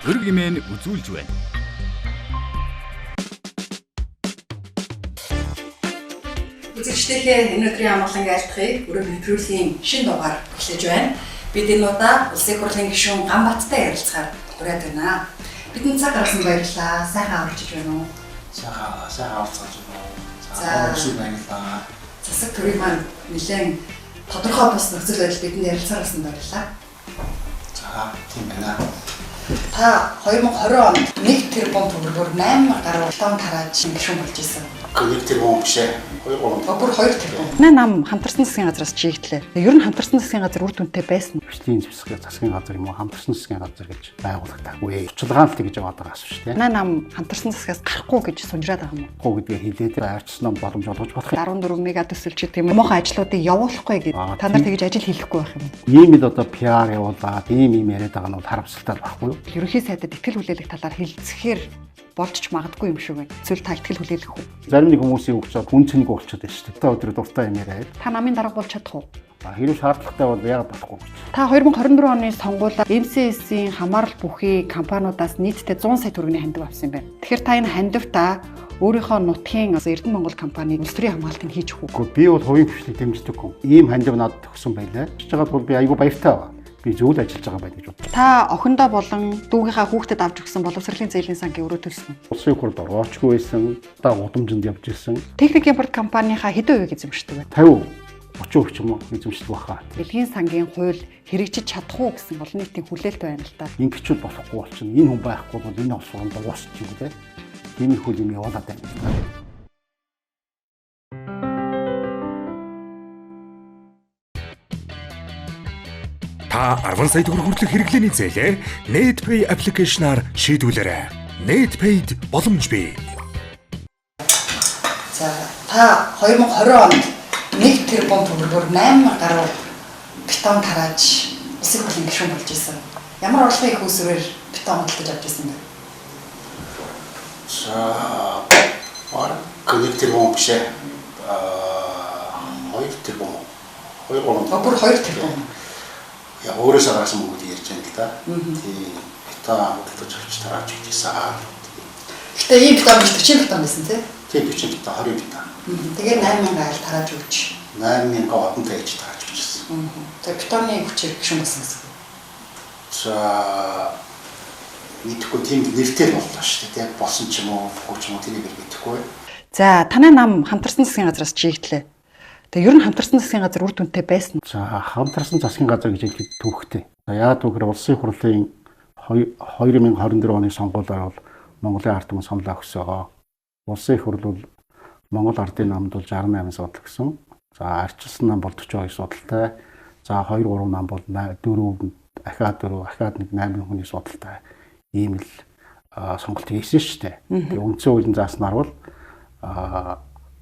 Өрг имэн үзүүлж байна. Үзэгчдийнхээ энэ өдрийн амгалан айлтгахыг өрөг нэвтрүүлгийн шинэ дугаар эхлэж байна. Бид энэ удаа Улсын их хурлын гишүүн Ганбаттай ярилцахаар ураад байна. Бидний цаг гаргасан баярлалаа. Сайхан авчиж байна уу? Сайхан сайхан авцгааж байна уу? За. За баярлалаа. Засаг төрийн маань нэлээд тодорхой бус нөхцөл байдал бидэнд ярилцахаар гарсан баярлалаа. За тийм байна. Та 2020 онд 1 тэрбум төгрөгөөр 8 гаруй тонн тарааж гишүүн болж исэн. Нэг тэрбум биш ээ. 2 3. Бүр 2 тэрбум. Манай нам хамтарсан засгийн газраас чийгдлээ. Ер нь хамтарсан засгийн газар үр дүнтэй байсан. Хвшлийн засгийн газар юм уу хамтарсан засгийн газар гэж байгуулагдаагүй. Училгаан л тэгж яваад байгаа шүү дээ. Манай нам хамтарсан засгаас гарахгүй гэж сунжраад байгаа юм уу? Хуу гэдгээ хэлээд арчсан ном боломж олгож болох юм. 14 мега төсөл ч гэдэг юм муухай ажлуудыг явуулахгүй гэдэг. Аа, Та нар тийм. тэгж ажил хийхгүй байх юм уу? Ийм л одоо PR явуулаад ийм ийм яриад байгаа нь бол харамсалтай байхгүй юу? Ерөнхий сайдад итгэл хүлээлгэх талаар хэлцэхээр болж ч магадгүй юм шиг байна. Эсвэл та итгэл хүлээлгэх үү? Зарим нэг хүмүүсийн үг чинь хүн цэнийг болчиход байна шүү дээ. Та өдөр дуртай юм яриад. Та намын дарга болж чадах уу? А хэрвээ шаардлагатай бол яагаад болохгүй гэж. Та 2024 оны сонгуулиар MCS-ийн хамаарал бүхий компаниудаас нийтдээ 100 сая төгрөгийн хандив авсан юм байна. Тэгэхээр та энэ хандивтаа өөрийнхөө нутгийн Эрдэнэ Монгол компани улс төрийн хамгаалтыг хийж өгөх үү? Гэхдээ би бол хувийн хвшлийг дэмждэг хүн. Ийм хандив надад өгсөн байлаа. Чиж байгаад бол би айгүй баяртай байгаа. Би зөв л ажиллаж байгаа байх гэж бодлоо. Та охиндоо болон дүүгийнхаа хүүхдэд авч өгсөн боловсролын зээлийн сангийн өрөө төлсөн үү? Улсын хурлд ороочгүй байсан. Одоо гудамжинд явж исэн. Техник импорт компанийнхаа хэдэн хувийг эзэмшдэг вэ? 50 30% ч юм уу эзэмшдэг баха. Дэлхийн сангийн хууль хэрэгжиж чадах уу гэсэн олон нийтийн хүлээлт байна л да. Ингэчүүд болохгүй болчихно. Энэ хүн байхгүй бол энэ улс орон дуусчих юм те. Тиймэрхүү юм явуулаад байна. Та 10 сая төгрөг хүртэлх хэрэглээний зээлээ NetPay аппликейшнаар шийдвүлээрэй. NetPay-д боломж бий. За та 2020 онд 1 тэрбум төгрөгөөр 8 гаруй бетон тарааж улсын хурлын гишүүн болж исэн. Ямар орлогын их усвэр бетон худалдаж авч исэн бэ? За баг нэг тэрбум биш ээ. Аа 2 тэрбум. 2 3. Бүр 2 тэрбум. Я өөрөөсөө гарсан мөнгөд ярьж байна л да. Тийм. Бетон худалдаж авч тарааж өгчээсэн. Гэтэ ийм бетон биш 40 бетон байсан тий? Тийм 40 бетон 20 бетон. Тэгээд 8000 айл тарааж өгч. 8000 одонтой ээж тарааж өгчээсэн. Тэгээд бетоны хүчээр гишүүн болсон гэсэн. үг. За мэдэхгүй тийм нэртэй боллоо шүү дээ. Яг болсон ч юм уу, үгүй ч юм уу тэрийг л мэдэхгүй. За танай нам хамтарсан засгийн газраас чийгдлээ. Тэгээ ер нь хамтарсан засгийн газар үр дүнтэй байсан уу? За хамтарсан засгийн газар гэж хэлэхэд түүхтэй. За яагаад гэвэл улсын их хурлын 2024 оны сонгуулиар бол Монголын ард түмэн санал өгсөө. Улсын их хурл бол Монгол ардын намд бол 68 судал гэсэн. За арчилсан нам бол 42 судалтай. За 2 3 нам бол 4 ахаад 4 ахаад нэг 8 хүний судалтай. Ийм л сонголт хийсэн шүү дээ. Тэгээ үндсэн хуулийн зааснаар бол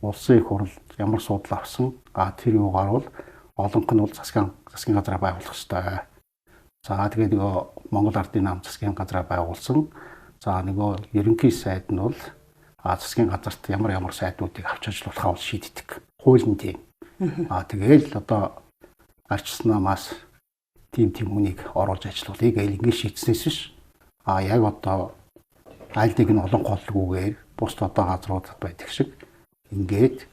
улсын их хурл ямар судал авсан тэр юугаар бол олонх нь бол засгийн газраа байгуулах ёстой. За тэгээ нөгөө Монгол ардын нам засгийн газраа байгуулсан. За нөгөө ерөнхий сайд нь бол засгийн газарт ямар ямар сайдуудыг авч ажиллуулахаа бол шийддэг. Хууль нь тийм. Тэгээл одоо арчсан намаас тийм хүнийг оруулж ажиллуулъя гэж ингэ шийдснээс биш. Яг одоо аль нэг нь олон голлгүйгээр бусд одоо газруудад байдаг шиг ингээд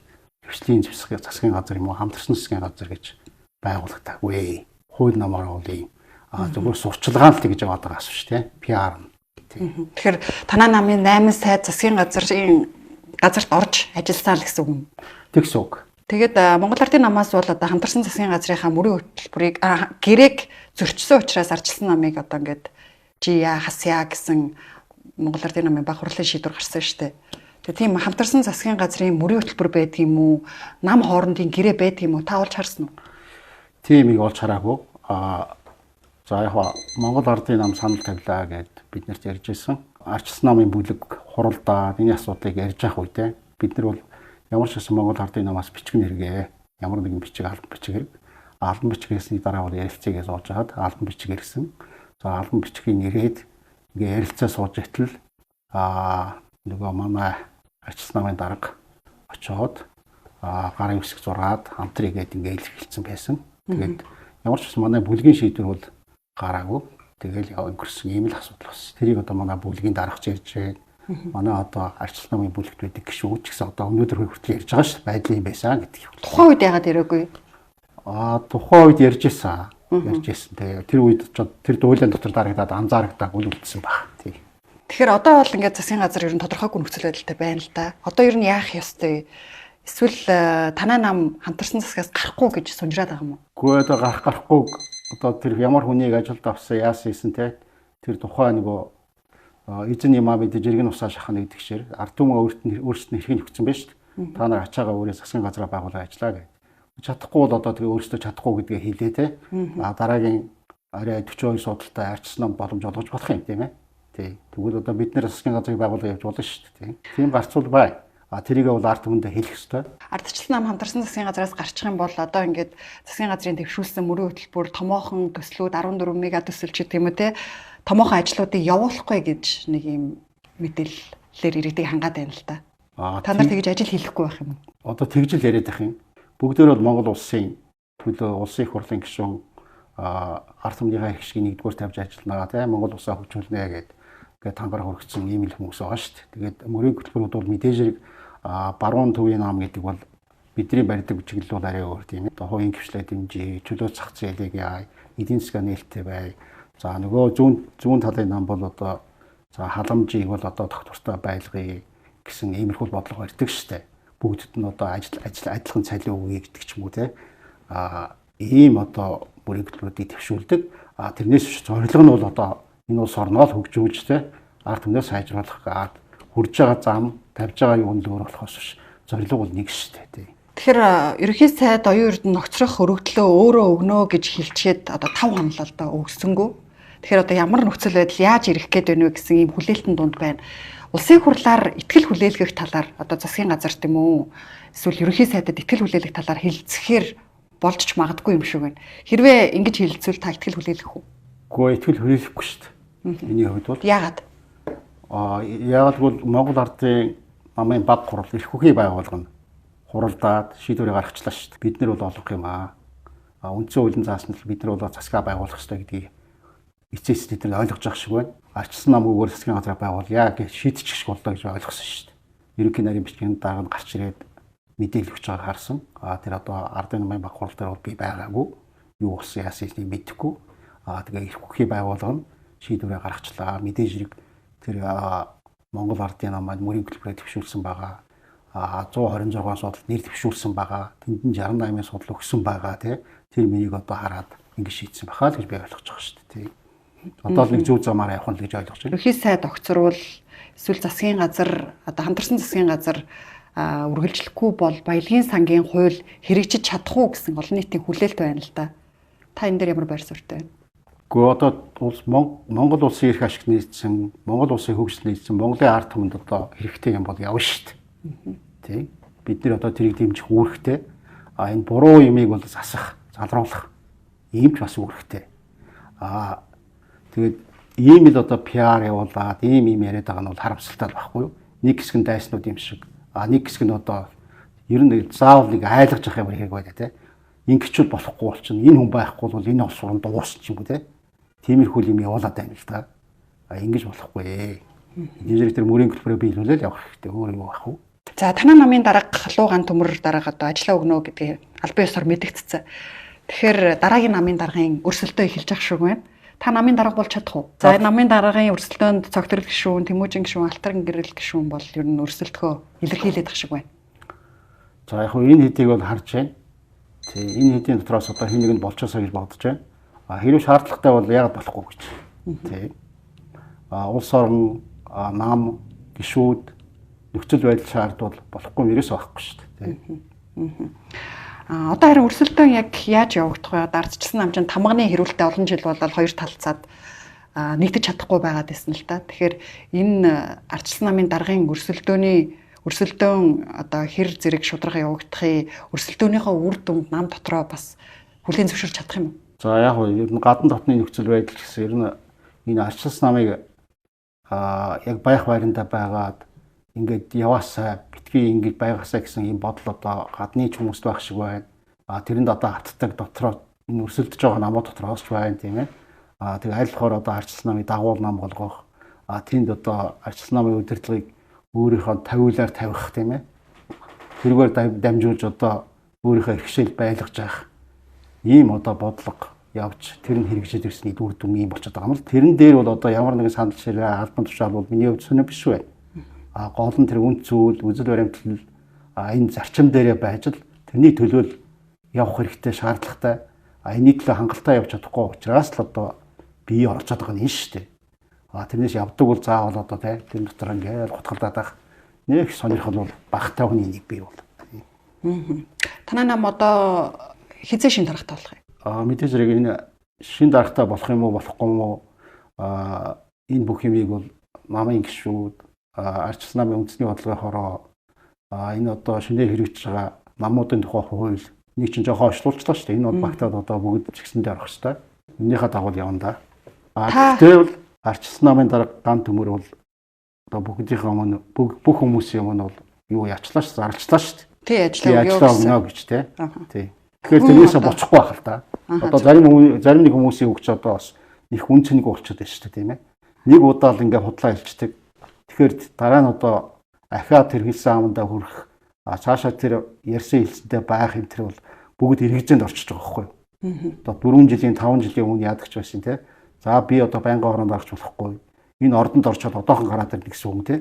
хвшлийн засгийн газар юм уу хамтарсан засгийн газар гэж байгуулагдаагүй. Хууль намаар бол ийм зөвхөн сурчлагаан л тэгж яваад байгаа асуу шүү дээ. PR нь. Тэгэхээр танай намын 8 сайд засгийн газрын газарт орж ажилласан л гэсэн үг юм. Тэгс үг. Тэгээд Монгол Ардын намаас бол одоо хамтарсан засгийн газрынхаа мөрийн хөтөлбөрийг гэрээг зөрчсөн учраас арчилсан намыг одоо ингээд жия хасъя гэсэн Монгол Ардын намын баг хурлын шийдвэр гарсан шүү дээ. Тэгээд тийм хамтарсан засгийн газрын мөрийн хөтөлбөр байдаг юм уу? Нам хоорондын гэрээ байдаг юм уу? Та олж харсан уу? Тийм их олж хараагүй. За яг Монгол Ардын нам санал тавилаа гэд бид нарт ярьж байсан. Арчилсан намын бүлэг хуралдаа энэ асуудлыг ярьж явах үедээ бид нар бол ямар ч гэсэн Монгол Ардын намаас бичиг нэргээ. Ямар нэгэн бичиг албан бичиг хэрэг. Албан бичгээсний дараа бол ярилцъя гэж сууж хагаад албан бичиг ирсэн. За албан бичгийг нэрээд ингээ ярилцаа сууж итэл нөгөө манай арчилсан намын дарга очоод гарын үсэг зураад хамтрий гээд ингээ илэрхийлсэн байсан. Тэгээд ямар ч гэсэн манай бүлгийн шийдвэр бол гараагүй. Тэгэл өнгөрсөн ийм л асуудал бас. Тэрийг одоо манай бүлгийн дарагч ярьж байна. Манай одоо ардчилсан намын бүлэгт байдаг гишүүд ч гэсэн одоо өнөөдөр хүртэл ярьж байгаа шүү дээ. Байдал юм байсан гэдэг юм. Тухайн үед яагаад яриаггүй? Тухайн үед ярьж байсан. Ярьж байсан. Тэгээ тэр үед ч тэр дуулын дотор дарагдаад анзаарагдаагүй л үлдсэн баг. Тий. Тэгэхээр одоо бол ингээд засгийн газар ер нь тодорхойгүй нөхцөл байдалтай байна л да. Одоо ер нь яах ёстой? Эсвэл танай нам хамтарсан засгаас гарахгүй гэж сунжраад байгаа юм уу? Үгүй одоо гарахгүй одоо тэр ямар хүнийг ажилд авсан яасан ийсэн те тэр тухай нөгөө эзэн юмаа мэдээж иргэн усаа шахана гэдэг шир ард түмэн өөрсдөд нь хэрэг нөхцөн байж шүү дээ. Та нар ачаагаа өөрөө засгийн газраа байгуулаад ажиллаа гэдэг. Чадахгүй бол одоо тэгээ өөрсдөө чадахгүй гэдгээ хэлээ те. А дараагийн арай 42 судалтай арчсан нам боломж олгож болох юм тийм ээ. Тий. Тэгвэл одоо бид нэр засгийн газрыг байгуулаад явж болно шүү дээ. Тийм гарцуул бай. А тэрийг бол ард түмэндээ хэлэх ёстой. Ардчилсан нам хамтарсан засгийн газраас гарчих юм бол одоо ингээд засгийн газрын дэвшүүлсэн мөрийн хөтөлбөр томоохон төслүүд 14 мега төсөл ч гэдэг юм уу те томоохон ажлуудыг явуулахгүй гэж нэг юм мэдээллээр иргэдийг хангаад байна л да. Та нар тэгж ажил хийхгүй байх юм уу? Одоо тэгж л яриад байх юм. Бүгдээр бол Монгол улсын төлөө улсын их хурлын гишүүн ард түмнийхээ хэсгийг нэгдүгээр тавьж ажилланаа те Монгол улсаа хөгжүүлнэ гэдэг тангараг хөргөцсөн ийм л хүмүүс байгаа шүү дээ. Тэгээд мөрийн хөтөлбөрүүд бол мэдээж хэрэг баруун төвийн нам гэдэг бол бидний барьдаг чиглэл бол арай өөр тийм ээ. Одоо хувийн хвшлээ дэмжиж, чөлөө зах зээлийг яа, эдийн засгаа нээлттэй бай. За нөгөө зүүн талын нам бол одоо за халамжийг бол одоо тогтвортой байлгая гэсэн иймэрхүү бодлого барьдаг шүү дээ. Бүгдэд нь одоо ажил адилхан цалин өгье гэдэг ч юм уу те. Ийм одоо мөрийн хөтөлбөрүүдийг дэвшүүлдэг. Тэрнээс биш зорилго нь бол одоо энэ улс орноо л хөгжүүлж те ард түмнээ сайжруулах гад хурж байгаа зам тавьж байгаа юу нь л өөр болохоос биш зорилго бол нэг шүү дээ тий. Тэгэхээр ерөнхий сайд оюун эрдэнэ ногцрох өргөдлөө өөрөө өгнө гэж хэлчихэд одоо 5 хоног л доо өгсөнгөө. Тэгэхээр одоо ямар нөхцөл байдал яаж ирэх гээд байна вэ гэсэн ийм хүлээлтэн дунд байна. Улсын хурлаар итгэл хүлээлгэх талаар одоо засгийн газар тийм үү эсвэл ерөнхий сайдад итгэл хүлээлгэх талаар хэлцэхээр болж ч магадгүй юм шиг байна. Хэрвээ ингэж хэлцвэл та итгэл хүлээлгэх үү? Үгүй итгэл хүлээлгэхгүй шүү дээ. Миний хувьд бол яагаад? Яагаад гэвэл Монгол ардын намын баг хурал эрх бүхий байгууллага нь хуралдаад шийдвэрээ гаргачлаа шүү дээ. Бид нар бол олох юм аа. Үндсэн хуулийн заасан л бид нар бол засгаа байгуулах ёстой гэдгийг эцэс бид нар ойлгож байгаа шиг байна. Арчилсан намгүйгээр засгийн газраа байгуулъя гэж шийдчих шиг боллоо гэж ойлгосон шүү дээ. Ерөнхий нарийн бичгийн дарга нь гарч ирээд мэдээлэл өгч байгааг харсан. Тэр одоо ардын намын баг хурал дээр бол би байгаагүй. Юу болсон яасан эснийг мэдэхгүй. Тэгээ эрх бүхий байгууллага нь шийдвэрээ гаргачлаа. Мэдээж хэрэг тэр Монгол ардын намайг мөрийн хөтөлбөрөөр дэвшүүлсэн байгаа. 126 судалд нэр дэвшүүлсэн байгаа. Тэнд нь 68-ын судал өгсөн байгаа тий. Тэр мөрийг одоо хараад ингэж шийдсэн бахаа л гэж би ойлгож байгаа шүү дээ тий. Одоо л нэг зөв замаар явах нь л гэж ойлгож байна. Ерөнхий сайд огцруул эсвэл засгийн газар одоо хамтарсан засгийн газар үргэлжлэхгүй бол баялагын сангийн хууль хэрэгжиж чадах уу гэсэн олон нийтийн хүлээлт байна л да. Та энэ дээр ямар байр суурьтай байна? Гэхдээ одоо Монгол улсын эрх ашиг нийцсэн, Монгол улсын хөгжил нийцсэн, Монголын ард түмэнд одоо хэрэгтэй юм бол явна шүү дээ. Тий. Бид нэр одоо тэрийг дэмжих үүрэгтэй. Энэ буруу юмыг бол засах, залруулах ийм ч бас үүрэгтэй. Тэгээд ийм л одоо PR явуулаад ийм ийм яриад байгаа нь бол харамсалтай байхгүй юу? Нэг хэсэг нь дайснууд юм шиг, нэг хэсэг нь одоо ер нь заавал нэг айлгаж явах юм хэрэг байна тий. Ингэчүүл болохгүй болчихно. Энэ хүн байхгүй бол энэ улс орон дуусчих юм уу тий. Тиймэрхүү юм явуулаад байна л да. Ингэж болохгүй. Энэ зэрэг тэр мөрийн хөтөлбөрөө биелүүлэл явах хэрэгтэй. Өөр юу байх вэ? За танай намын дарга Лууган төмөр дарга одоо ажиллаа өгнө гэдгийг албан ёсоор мэдэгдсэн. Тэгэхээр дараагийн намын даргын өрсөлдөө эхэлж ах шиг байна. Та намын дарга болж чадах уу? За намын даргын өрсөлдөөнд Цогцрол гишүүн, Тэмүүжин гишүүн, Алтарн гэрэл гишүүн бол ер нь өрсөлдөхөө илэрхийлээд ах шиг байна. За яг хөө энэ хэдийг бол харж байна. Тий, энэ хэдийн дотроос одоо хэн нэг нь болчихосоо гэж бодож байна. Хэрвээ шаардлагатай бол яагаад болохгүй гэж. Тий. Улс орон, нам, гишүүд нөхцөл байдал шаардвал болохгүй юм ерөөсөө байхгүй шүү дээ. Тий. Одоо харин өрсөлдөөн яг яаж явагдах вэ? Одоо ардчилсан нам чинь тамганы хэрүүлэлтэд олон жил болол хоёр талцаад нэгдэж чадахгүй байгаад байсан л та. Тэгэхээр энэ ардчилсан намын даргын өрсөлдөөн одоо хэр зэрэг шударга явагдахыг өрсөлдөөнийхөө үр дүнд нам дотроо бас хүлээн зөвшөөрч чадах юм уу? За яг нь ер нь гадна дотны нөхцөл байдал гэсэн ер нь энэ ардчилсан намыг яг байх байрандаа байгаад ингээд яваасаа битгий ингэж байгаасаа гэсэн ийм бодол одоо гадны ч хүмүүст байх шиг байна. Тэрэнд одоо хатдаг дотроо энэ өрсөлдөж байгаа намууд дотроос ч байна тийм ээ. Тэгээ аль болохоор одоо ардчилсан намыг дагуул нам болгох. Тэнд одоо ардчилсан намын удирдлагыг өөрийнхөө тавиулаар тавих, тийм ээ. Тэргээр дамжуулж одоо өөрийнхөө эрхшээл байлгаж явах ийм одоо бодлого явж тэр нь хэрэгжиж ирсний үр дүн ийм болчиход байгаа юм л. Тэрэн дээр бол одоо ямар нэгэн санал ширээ албан тушаал бол миний хувьд сонир биш байна. Гол нь тэр үн зүйл, үзэл баримтлал энэ зарчим дээрээ байж л тэрний төлөө явах хэрэгтэй шаардлагатай. Энэний төлөө хангалттай явж чадахгүй учраас л одоо бие оролцоод байгаа нь энэ шүү дээ. Тэрнээс явдаг бол заавал одоо тэр дотор ингээл гутгалдаад байх нэг сонирхол бол багтай хүний нэг бий бол. Танай нам одоо хизээ шин даргатай болох юм? Мэдээж хэрэг энэ шин даргатай болох юм уу болохгүй юм уу, энэ бүх юмыг бол намын гишүүд, ардчилсан намын үндэсний бодлогын хороо, энэ одоо шинээр хэрэгжиж байгаа намуудын тухай хууль нэг чинь жоохон очлуулчлаа шүү дээ. Энэ бол багтаад одоо бүгд чигсэндээ орох хэрэгтэй. Эннийхээ дагуу явна да. Гэхдээ бол ардчилсан намын дарга ган төмөр бол одоо бүгдийнхээ өмнө бүх хүмүүсийн өмнө бол юу яачлаа шүү, зарлчлаа шүү дээ. Тий, ажиллаа өгнө гэж тий. Тий. Тэгэхээр тэрнээсээ буцахгүй байх л та. Одоо зарим нэг хүмүүсийн үг ч одоо бас их үн цэнийг болчиход байна шүү дээ, тийм ээ. Нэг удаа л ингээ худлаа хэлчихдэг. Тэгэхээр дараа нь одоо ахиад тэр хэлсэн амандаа хүрэх, цаашаа тэр ярьсан хэлсэндээ байх юм тэр бол бүгд эргэжээнд орчиж байгаа байхгүй юу? Одоо 4 жилийн 5 жилийн өмнө яадаг ч байсан тий. За би одоо байнгын хороонд орж болохгүй. Энэ ордонд орчоод одоохон гараад ирнэ гэсэн үг тий.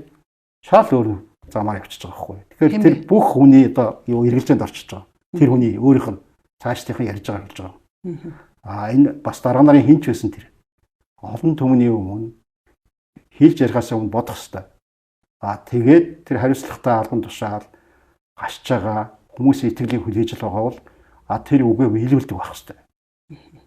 Шал өөр замаар явчихж байгаа байхгүй юу? Тэгэхээр тэр бүх хүний одоо юу эргэлзээнд орчиж байгаа. Тэр хүний өөрийнх нь цаашдынхын ярьж байгаа хэлж байгаа. Энэ бас дараа нарын хинч байсан тэр. Олон түмний өмнө хэлж ярихаас өмнө бодох хэрэгтэй. Тэгээд тэр хариуцлагатай албан тушаал гашж байгаа хүмүүсийн итгэлийг хүлээж л байгаа бол тэр үгээ биелүүлдэг байх хэрэгтэй.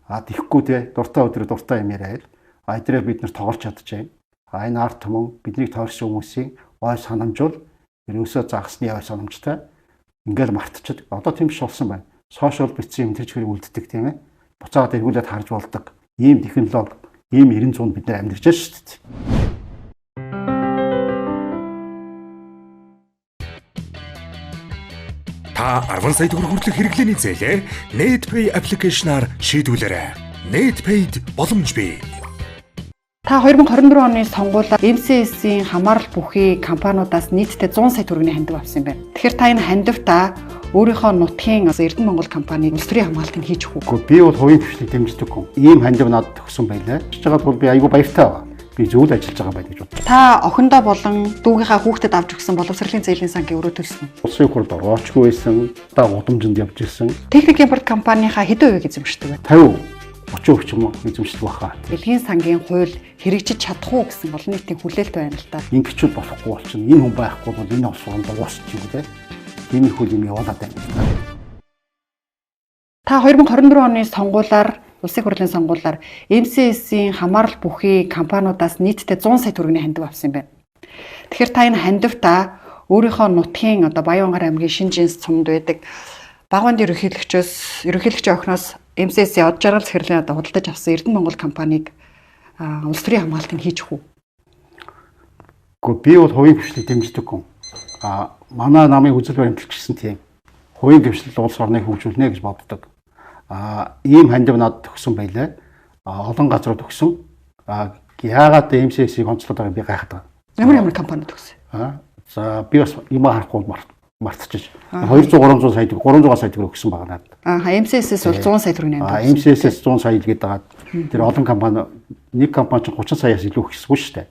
Тэгэхгүй те дуртай өдрө дуртай юм яриад эдрээ бид нар тоглож чадчихээн. Энэ ард түмэн биднийг тойрсон хүмүүсийн ой санамж бол ерөөсөө загсны ой санамжтай ингээл мартчихад одоо тийм биш болсон байна. Сошиал бичсэн юм тэр чигээр үлддэг, тийм ээ. Буцаад эргүүлээд харж болдог. Ийм технологи, ийм 90 100 бид нар амьдарч байна шүү дээ. Та 10 сая төгрөг хүртэлх хэрэглээний зээлээ NetPay аппликейшнаар шийдвүлээрэй. NetPay-д боломж бий. Та 2024 оны сонгуулиар MCS-ийн хамаарал бүхий компаниудаас нийтдээ 100 сая төгрөгийн хандив авсан юм байна. Тэгэхээр та энэ хандивтаа өөрийнхөө нутгийн Эрдэнэ Монгол компаниг улс төрийн хамгаалтыг хийж өгөх үү? Үгүй, би бол хувийн хвшлийг дэмждэг хүн. Ийм хандив надад өгсөн байлаа. Тэгж байгаа бол би айгүй баяртай байгаа. Би зөв л ажиллаж байгаа байх гэж бодлоо. Та охиндоо болон дүүгийнхаа хүүхдэд авч өгсөн боловсролын зээлийн сангийн өрөө төлсөн. Улсын хурлд ороочгүй байсан. Одоо гудамжинд явж ирсэн. Техник импорт компанийнхаа хэдэн хувийг эзэмшдэг вэ? 50 30% ч юм уу эзэмшдэг баха. Бэлгийн сангийн хууль хэрэгжиж чадах уу гэсэн олон нийтийн хүлээлт байна л да. Ингэчүүд болохгүй болчихно. Энэ хүн байхгүй бол энэ улс орон дуусчих юм те. Тиймэрхүү юм явуулаад байна. Та 2024 оны сонгуулиар Улсын хурлын сонгуулиар MCS-ийн хамаарал бүхий компаниудаас нийтдээ 100 сая төгрөгийн хандив авсан юм байна. Тэгэхээр та энэ хандивтаа өөрийнхөө нутгийн одоо Баян-Онгор аймгийн Шинжинс цумд байдаг Багванд ерөнхийлөгчийн охиноос MCS-ийн од жаргал захирлын одоо худалдаж авсан Эрдэнэ Монгол компанийг улс төрийн хамгаалтыг хийж өгөх үү? Үгүй, би бол хувийн хвшлийг дэмждэг хүн. Манай намын үзэл баримтлал гэсэн тийм хувийн хвшлэл улс орныг хөгжүүлнэ гэж боддог. Ийм хандив надад өгсөн байлаа. Олон газрууд өгсөн. Яагаад MCS-ийг онцлоод байгааг би гайхаад байгаа. Ямар компаниуд өгсөн? За би бас юм харахгүй мартчихж. 200 300 сая 300 сая төгрөг өгсөн байгаа надад. MCS-с бол 100 сая төгрөгийн хандив. MCS-с 100 сая л гэдэг байгаа. Тэр олон компани нэг компани чинь 30 саяас илүү өгсгүй шүү дээ.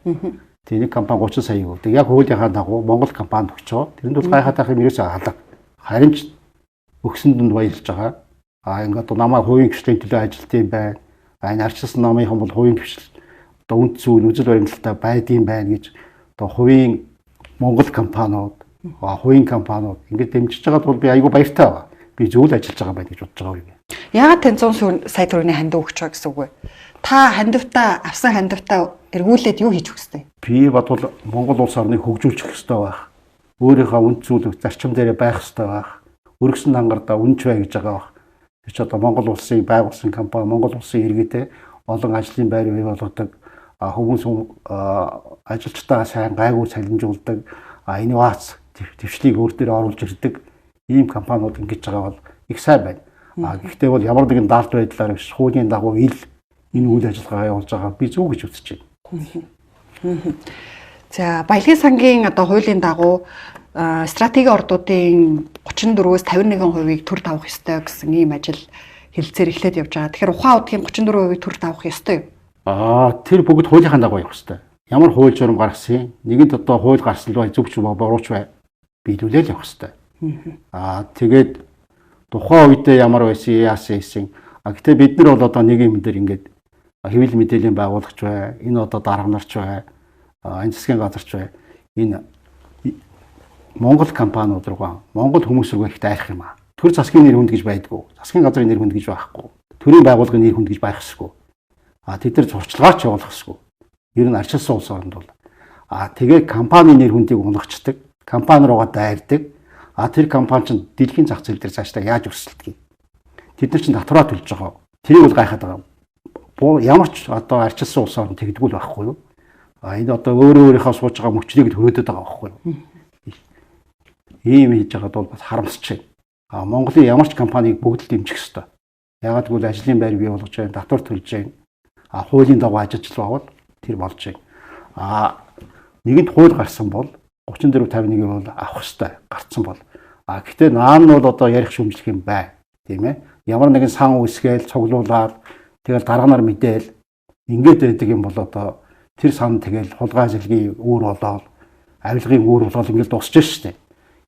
Тэгээ нэг компани 30 сая өгдөг. Яг хуулийнхаа дагуу Монгол компанид өгчөө. Тэрэнд бол гайхаад байх юм ерөөсөө алга. Харин ч өгсөнд нь баярлж байгаа. Ингээд намайг хувийн хвшлийн төлөө ажилт юм байна. Энэ арчилсан намынхан бол хувийн хвшил одоо үнд зүйл үзэл баримталтай байдсан байна гэж одоо хувийн Монгол компаниуд, хувийн компаниуд ингээд дэмжиж байгаад бол би айгүй баяртай байгаа. Би зөв л ажиллаж байгаа байна гэж бодож байгаа юм. Яагаад тань 100 сая төгрөгийн хандив өгч байгаа гэсэн үг вэ? Та хандивтаа авсан хандивтаа эргүүлээд юу хийж өгөх ёстой? Би бодвол Монгол улс орныг хөгжүүлчих ёстой байх. Өөрийнхөө үнд зүйл зарчим дээрээ байх ёстой байх. Өргөсөн дангардаа үнч бай гэж байгаа байх. Тэр чи одоо Монгол улсын байгуулсан компани, Монгол улсын иргэдээ олон ажлын байр бий болгодог, хүмүүс ажилчдаа сайн гайгүй цалинжуулдаг, инновац дэвшлийг өөр дээр оруулж ирдэг ийм компаниуд ингэж байгаа бол их сайн байна. Гэхдээ бол ямар нэгэн дард байдлаар биш, хуулийн дагуу ил Энэ үйл ажиллагаа явуулж байгаа би зөв гэж үзэж байна. За, баялагын сангийн одоо хуулийн дагуу стратегийн ордуудын 34-өөс 51%-ийг төр тавих ёстой гэсэн ийм ажил хэлэлцээр эхлээд явж байгаа. Тэгэхээр ухаан удгийн 34%-ийг төр тавих ёстой юу? Тэр бүгд хуулийнхаа дагуу явах ёстой. Ямар хууль журам гаргасан? Нэгэнт одоо хууль гарсан л бай, зөв ч буруу ч бай. Биелүүлээл явах ёстой. Тэгээд тухайн үедээ ямар байсан, яасан хийсэн. Гэтэ бид нар бол одоо нэг юм дээр ингээд хэвлэл мэдээллийн байгуулагч бай, энэ одоо дарга нарч бай, энэ засгийн газарч бай. Энэ Монгол компаниуд руугаа, Монгол хүмүүс рүү их дайрах юм аа. Төр засгийн нэр хүнд гэж байдгүй. Засгийн газрын нэр хүнд гэж байхгүй. Төрийн байгууллагын нэр хүнд гэж байх ёсгүй. Тэд нар зурчлагаач явуулах ёсгүй. Ер нь арчилсан улс оронд бол. Тэгээ компани нэр хүндийг унгачдаг, компани руугаа дайрдаг. Тэр компани чинь дэлхийн зах зээл дээр цаашдаа яаж өрсөлдөг юм? Тэд нар чинь татвараа төлж байгаа. Тэрийг бол гайхаад байгаа. Ямар ч одоо арчилсан улс орн тэгдэггүй л байхгүй юу? Энэ одоо өөрөө өөрийнхөө сууж байгаа мөчнийг хөрөөдөд байгаа байхгүй юу? Ийм хийж байгаад бол бас харамсаж байна. Монголын ямар ч компанийг бүгд л дэмжих ёстой. Яагаад гэвэл ажлын байр бий болгож байна, татвар төлж байна. Хуулийн дагуу ажиллаж байвал тэр болж байна. Нэгэнт хууль гарсан бол 34 51-ийг бол авах ёстой. Гарцсан бол. Гэхдээ наан нь бол одоо ярих шүмжлэх юм бай. Тийм ээ. Ямар нэгэн сан үүсгээл цуглуулаад тэгэл дарга нар мэдээл ингээд байдаг юм бол одоо тэр сан тэгэл хулгай зэлгийн үүр болоод авилгын үүр болоод ингээд дуусч штэ.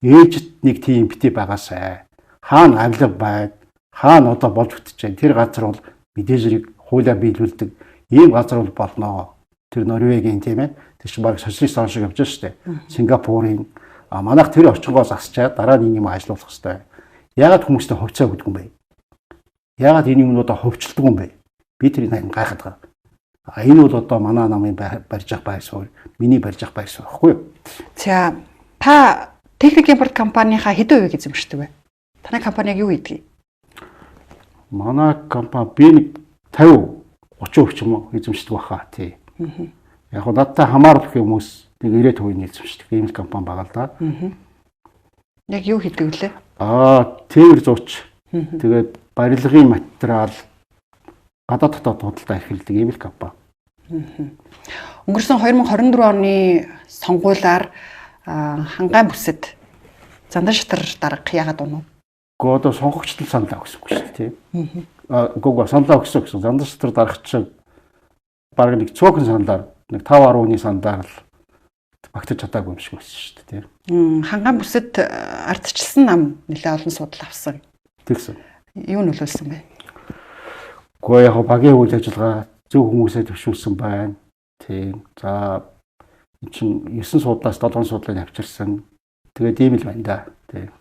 Ээжид нэг тийм бити байгаасай. Хаана авилга байд, хаана одоо болж бүтэж байна. Тэр газар бол мэдээж хэрэг хуулиа биелүүлдэг ийм газар бол болно. Тэр Норвегийн тийм ээ. Тэр чинь баг социалист орн шиг явж штэ. Сингапурын манайх тэр орчингоо засчаад дараа нь энэ юм ажиллуулах хэвээр. Яагаад хүмүүстэй хувьцаа өгдөг юм бэ? Яагаад энэ юмнуудаа хувьчилдаг юм бэ? Би тэрийг гайхаад байгаа. Энэ бол одоо манай намын барьж авах байр суурь, миний барьж авах байр суурь байхгүй юу? За, та Техник импорт компанийнхаа хэдэн хувийг эзэмшдэг вэ? Танай компани яг юу хийдгийг? Манай компани би нэг 50 30% ч юм уу эзэмшдэг баха тий. Яг нь надтай хамаарах хүмүүс нэг 90% эзэмшдэг ийм л компани байгаа л да. Яг юу хийдэг вүлээ? Тээвэр зууч. Тэгээд барилгын материал гадаад дотоод худалдаа эрхэлдэг ийм л компани. Өнгөрсөн 2024 оны сонгуулиар хангай бүсэд Зандан шатар дарга яагаад унав? Гэхдээ одоо сонгогчдод саналаа өгсөнгүй шүү дээ, тийм. Үгүй саналаа өгсөн гэсэн. Зандан шатар дарга чинь бараг нэг цөөхөн саналаар нэг 5.1 саналаар л багтаж чадаагүй юм шиг байсан шүү дээ, тийм. Хангай бүсэд ардчилсан нам нэлээд олон судал авсан. Тэгсэн. Юу нөлөөлсөн бэ? Гэхдээ яг багийн үйл ажиллагаа зөв хүмүүсээ төвшүүлсэн байна. Тийм. За энэ чинь 9 суудлаас 7 суудлыг авчирсан. Тэгээд ийм л байна да. Тийм.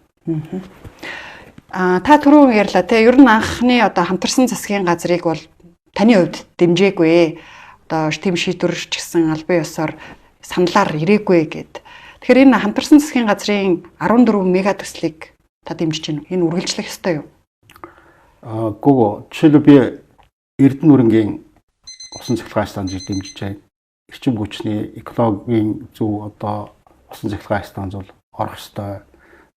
Та түрүүн ярьлаа те. Ер нь анхны одоо хамтарсан засгийн газрыг бол таны хувьд дэмжээгүй. Одоо тийм шийдвэр ч гэсэн албан ёсоор саналаар ирээгүй гэд. Тэгэхээр энэ хамтарсан засгийн газрын 14 мега төслийг та дэмжиж байна. Энэ үргэлжлэх ёстой юу? Гүг жишээлбэл би Эрдэнэ нүрэнгийн усан цахилгаан станцыг дэмжиж байна. Эрчим хүчний экологийн зөв одоо усан цахилгаан станц бол орох ёстой.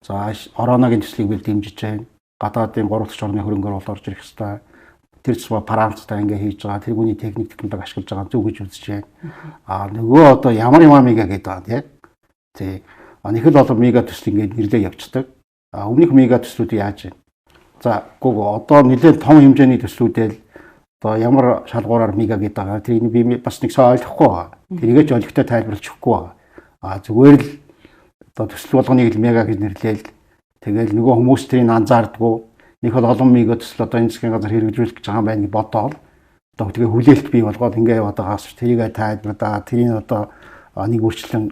За Орооногийн төслийг би дэмжиж байна. Гадаадын 3 дахь орны хөрөнгөөр бол орж ирэх ёстой. Тэр зүг Францтай ингээ хийж байгаа. Тэргүүний техник технологи ашиглаж байгаа зөв гэж үзэж байна. Нөгөө одоо ямар ямар мега гэдэг байгаа тий. Тий. Нэг л олон мега төсөл ингээ нэрлээ явцдаг. Өмнөх мега төслүүд яаж вэ? За гүг одоо нэлээд том хэмжээний төслүүдэл одоо ямар шалгуураар мега гэдэг байгаа. Тэрийг би бас нэг сайн ойлгохгүй байгаа. Тэрийгээ ч ойлгохтой тайлбарлаж өгөхгүй байгаа. Зүгээр л одоо төсөл болгоныг л мега гэж нэрлээл. Тэгэл нөгөө хүмүүс тэрийг анзаардаггүй. Нэг бол олон мега төсөл одоо энэ засгийн газар хэрэгжүүлэх гэж байгаа юм байна гэж бодоол. Одоо тэгээ хүлээлт бий болгоод ингээ яваад байгаас тэрийгээ тайлбарлаа. Тэрийг одоо нэг өөрчлөн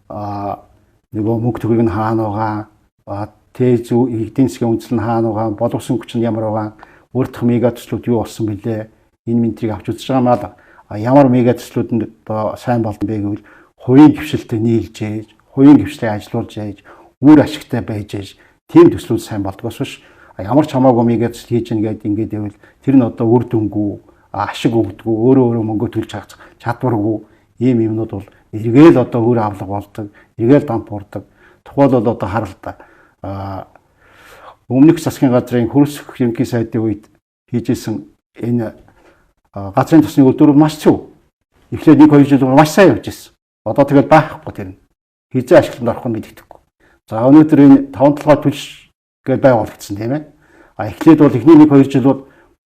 нөгөө мөнгө төгрөг нь хаана байгаа, тэ зү эдийн засгийн үндэслэл нь хаана байгаа, боловсон хүч нь ямар байгаа, өөр дэх мега төслүүд юу болсон бэлээ, энэ ментрийг авч үзэж байгаа маа. Ямар мега төслүүд нь одоо сайн болдсон бэ гэвэл хувийн дэвшилтэд нийлж ээж, хувийн дэвшлээ ажилуулж ээж, үр ашигтай байж ээж, тийм төслүүд сайн болдгоос биш. Ямар ч хамаагүй мега төсөл хийж гин гээд ингээд байвал тэр нь одоо үр дүнгүй, ашиг өгдөггүй, өөрөө өөрөө мөнгө төлж чадваргүй ийм юмнууд бол эргээл одоо үр авлага болдог, эргээл дамп урдаг. Тухайлбал одоо харалта өмнөх засгийн газрын хөрсөх ерөнхий сайдын үед хийжсэн энэ Газрын тосны үйлдвэр маш зөв. Эхлээд 1 2 жил маш сайн явж ирсэн. Одоо тэгэл байхгүй тэр нь. Хизээ ашиглалтанд орох нь мэддэхгүй. За өнөөдөр энэ таван толгой түлш гэж байгуулагдсан тийм ээ. А эхлээд бол эхний 1 2 жил бол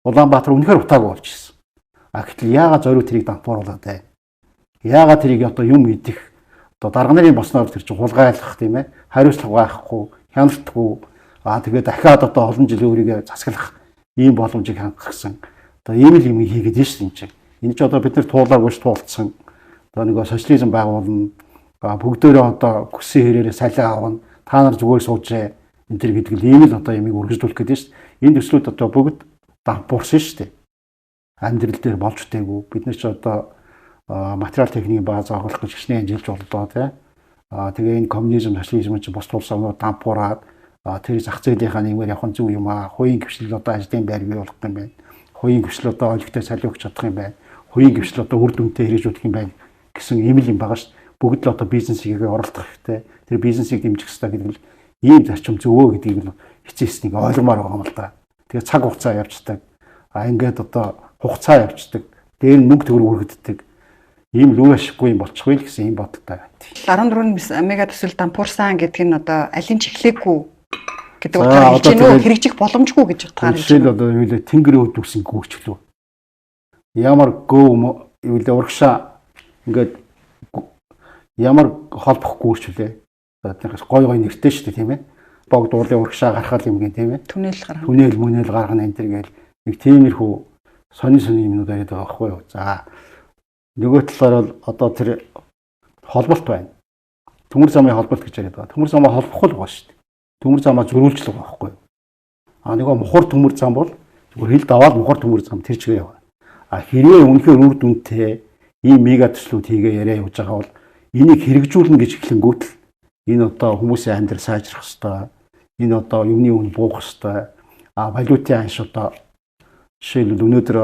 Улаанбаатар үнэхээр утаагүй болж ирсэн. А гэтэл яагаад зориуд тэрийг дампууруулад байна? Яагаад тэрийг одоо юм идэх одоо дарга нарын босноор тэр чинь хулгайлах тийм ээ, хариуцлага байхгүй, хяналтгүй, аа тэгээд дахиад одоо олон жил өөрийгөө засаглах ийм боломжийг хангах гэсэн одоо ийм л юм хийгээд нь шүү дээ энэ чинь. Энэ ч одоо бид нар туулаагүй ш туулцсан. Одоо нөгөө социализм байгуулна. Бүгдөөрөө одоо хүссэн хэрээрээ салиа авна. Та нар зүгээр суужээ. Энэ төр гэдэг л ийм л одоо юмыг үргэлжлүүлэх гэдэг нь шүү дээ. Энэ төслүүд одоо бүгд дампуурсан шүү дээ. Амьдрал дээр болж үтээгүй. Бид нар ч одоо материал техникийн бааз оруулах гэж хичнээн жилж боллоо тий. Тэгээ энэ коммунизм, социализм чинь бус тулсаа дампуураад тэр зах зээлийнхаа нийгмээр явах нь зөв юм аа. Хувийн гвшлэл одоо ажлын байр бий болох юм байна. Хувийн гвшлэл одоо олигтой салиу өгч чадах юм байна. Хувийн гвшлэл одоо үр дүнтэй хэрэгжүүлэх юм байна гэсэн ийм л юм байгаа ш. Бүгд л одоо бизнесийг оролдох хэрэгтэй. Тэр бизнесийг дэмжих хэрэгтэй гэдэг нь ийм зарчим зөвөө гэдгийг л эцэс нэг ойлгомоор байгаа юм л да. Тэгээ цаг хугацаа явцдаг. А ингээд одоо хугацаа явцдаг. Дээр нь мөнгө төгрөг үргэлддэг. Ийм л үе ашиггүй юм болчихгүй л гэсэн ийм бодолтой байна. 14 мега төсөл дампуурсан гэдэг нь одоо алин ч эхлээгүй гэдэг утгаар хэлж гэнэ үү? Хэрэгжих боломжгүй гэж утгаар хэлж байна. Жишээл одоо юу лээ тэнгэрийн өд үсэн гүйчлүү. Ямар гөв юу лээ урагшаа ингээд ямар холбох гүйчлээ. За тэрнээс гой гой нэртэй шүү дээ тийм ээ. Богд уулын урагшаа гаргах юм гин тийм ээ. Түнэл гаргах. Түнэл мүнэл гаргана энэ төр гээл нэг тиймэрхүү сонин сонин юмнууд яриад байгаа байхгүй юу. За нөгөө талаар бол одоо тэр холболт байна. Төмөр замын холболт гэж яриад байгаа. Төмөр замаа холбохгүй л байгаа шүү дээ. Төмөр замаа зөрүүлжлэг байгаа байхгүй юу. А нөгөө мухар төмөр зам бол зүгээр хил даваад мухар төмөр зам тэр чигээр яваа. А хэрвээ үнэхээр үр дүнтэй ийм мега төслүүд хийгээ яриа явж байгаа бол энийг хэрэгжүүлнэ гэж эхлэнгүүт л энэ одоо хүмүүсийн амьдрал сайжрах хэвээр, энэ одоо юмны үн буух хэвээр, а валютын анш одоо жишээлбэл өнөөдөр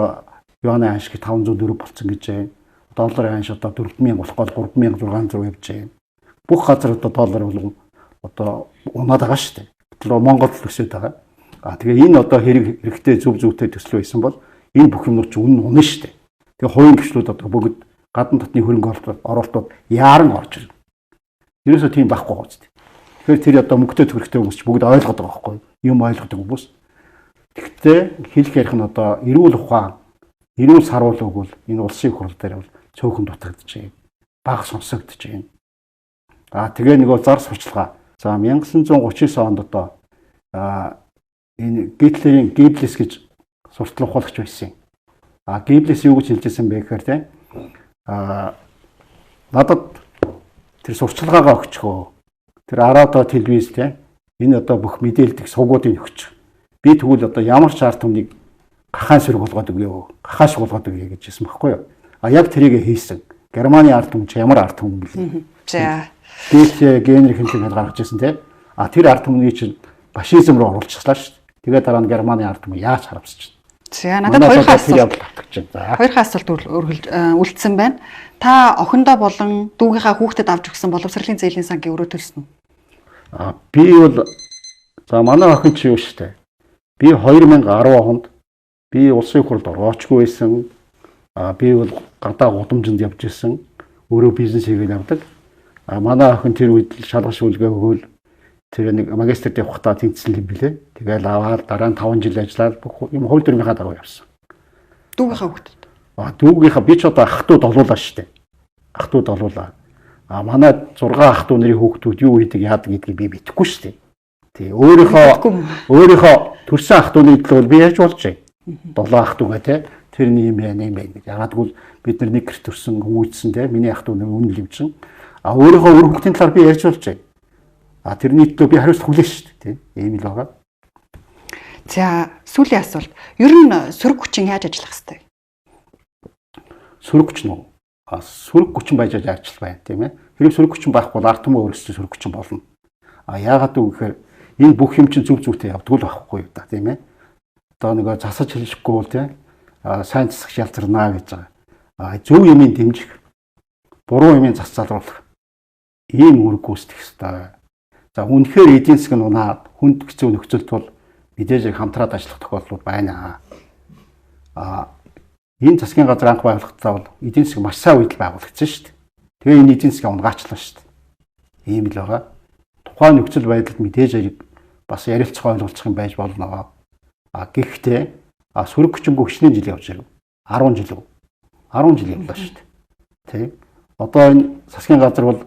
юаны анш 504 болцсон гэж байна. Долларын анш одоо 4000 болох гол 3600 явж байна. Бүх газар одоо доллар бол одоо унаад байгаа шүү дээ. Гэтэл Монгол өсөд байгаа. А тэгээ энэ одоо хэрэг хэрэгтэй зөв зөвтэй төслөө байсан бол энэ бүх юмнууд ч үнэн унаа шүү дээ. Тэгээ хувийн гвшлүүд одоо бүгд гадна дотны хөрөнгө оруулалтууд яаран орж ирнэ. Ерөөсөө тийм байхгүй байгаа үст. Тэгэхээр тэр одоо мөнгөтэй төрхтэй хүмүүс ч бүгд ойлгоод байгаа байхгүй юу? Юм ойлгодог хүмүүс. Тэгтээ хэлэх ярих нь одоо эрүүл ухаан, эрүүл саруул өгвөл энэ улсын хурал дээр бол цөөхөн дутагдж байна. Бага сонсогдож байна. А тэгээ нөгөө зар сурчлагаа. За 1939 онд одоо энэ Гитлерийн Геббелс гэж суртал ухуулагч байсан юм. А Геббелс юу гэж хэлжсэн бэ гэхээр те надад тэр сурчлагаагаа өгчхөө. Тэр радио, телевиз те энэ одоо бүх мэдээлдэг сувгуудыг өгч. Би тэгвэл одоо ямар ч ард түмнийг гахаан сөрөг болгоод өгье. Гахаан шиг болгоод өгье гэж хэлсэн байхгүй юу? А яг тэрийг хийсэн. Германы ард түмэн чи ямар ард түмэн бэлээ? За. Гете Генрих хэмжээгээр гаргаж ирсэн те. А тэр ард түмнийг чинь фашизм руу оруулчихлаа шүү дээ. Тэгээ дараа нь Германы ард түмэн яаж харамсаж байна? За надад хоёр асуулт. Хоёр асуулт үлдсэн байна. Та охиндоо болон дүүгийнхаа хүүхдэд авч өгсөн боловсролын зээлийн сангийн өрөө төлсөн үү? А би бол за манай охин чи юу шүү дээ. Би 2010 онд би улсын хурлд ороочгүй байсан. А би бол гадаа гудамжинд явж исэн. Өөрөө бизнес хийгээд явдаг. А манай охин тэр үед шалгах шүүлгээ өгөөл тэр нэг магистрт явахдаа тэнцсэн юм билээ. Тэгэл аваад дараа нь 5 жил ажиллаад бүх юм хууль дүрмийнхаа дагуу явсан. Дүүгийнхаа хүүхдэд. А дүүгийнхаа би ч одоо ах トゥ долуулаа шүү дээ. Ах トゥ долуулаа. А манай 6 ах トゥ нарын хүүхдүүд юу хийдэг яадаг гэдгийг би мэдэхгүй шүү дээ. Тий өөрийнхөө төрсэн ах トゥ ны төлөө би яаж болж байна? 7 ах トゥ гээ те тэрний юм байна юм байна гэж. Ягаад гэвэл бид нар нэг гэр төрсэн хүмүүжсэн те миний ах トゥ нар үнэн л юм чинь. А өөрийнхөө үр хүүхдийн талаар би ярьж болж байна. А тэрний төлөө би хариуцлага хүлээн шүү дээ, тийм. Ийм л байгаа. За, сүүлийн асуулт. Ер нь сөрөг хүчин яаж ажиллах хэвтэй? Сөрөг хүчин үү? А сөрөг хүчин байж ажиллах байна, тийм ээ. Хэрэг сөрөг хүчин байхгүй бол ард түмэн өөрсдөө сөрөг хүчин болно. А яагаад вэ гэхээр энэ бүх юм чинь зүг зүгтээ явдаг л байхгүй юу да, тийм ээ. Одоо нөгөө засаж хэлшихгүй бол тийм сайн засах ялзарнаа гэж байгаа. А зөв юмын дэмжих, буруу юмын зас залруулах ийм үүрэг гүйцэтгэх ёстой. За үнэхээр эдийн засаг нь унаад хүнд хэцүү нөхцөлд бол мэдээж хамтраад ажиллах тохиолдлууд байна. А Энэ засгийн газар анх байгуулахдаа бол эдийн засаг маш сайн үед л байгуулагдсан шүү дээ. Тэгээ энэ эдийн засгийг унгаачлаа шүү дээ. Ийм л байгаа. Тухайн нөхцөл байдалд мэдээж бас ярилцах ойлголцох юм байж болно. А гэхдээ сөрөг хүчингү хичнээн жил явж ирв. 10 жил үү? 10 жил явлаа шүү дээ. Тэ? Одоо энэ засгийн газар бол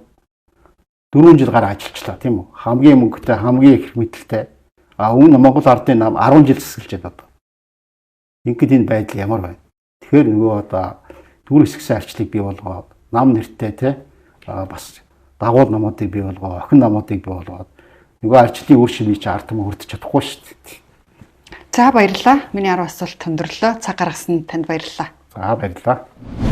4 жил гараа ажиллачлаа, тийм үү? Хамгийн мөнгөтэй, хамгийн их мэдлэлтэй. А өмнө Монгол Ардын нам 10 жил засаглаж байна одоо. Ингээд энэ байдал ямар байна? Тэгэхээр нөгөө одоо дүр хэсгсэн арчлыг бий болгоод, нам нэртэй те бас дагуул намуудыг бий болгоод, охин намуудыг бий болгоод нөгөө арчлын үр шимийг чи ард түмэн хүртэж чадахгүй шүү дээ. За баярлалаа. Миний 10 асуулт өндөрлөө. Цаг гаргасан танд баярлалаа. За баярлалаа.